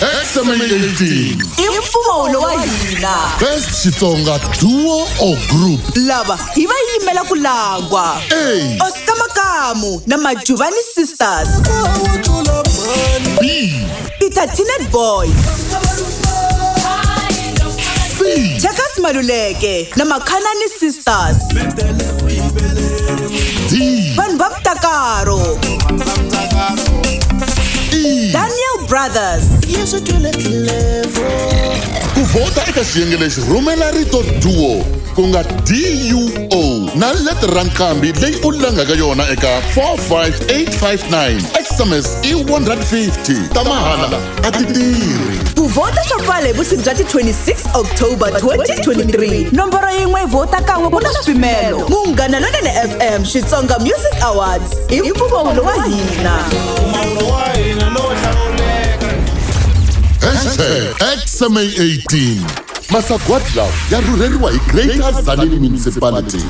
XMA 18. I mpfumawulo wa hina. Best Xitsonga duo or group. Lava hi va yimela ku langwa. A. Oscar Makamu na Majuvani Sisters. B. Peter Tinet Boys. C. Checkers Maluleke na Makhanani Sisters. D. Vanhu va Mtakaro. E. Daniel Brothers. Ku vhota eka xiyenge lexi rhumela rito duo ku nga DUO na letere ra nqambi leyi u langaka yona eka 45859. SMS i 150 ta mahala a ti tirhi. Ku vhota swa pfala hi vusiku bya ti 26 October 2023. Nomboro yin'we vhota kan'we ku na swipimelo. Munghana Lonene FM Xitsonga Music Awards i mpfumawulo wa hina. Hashtag XMA18. Masagwadi lawa ya rhurheriwa hi Greater Tzaneen Municipality.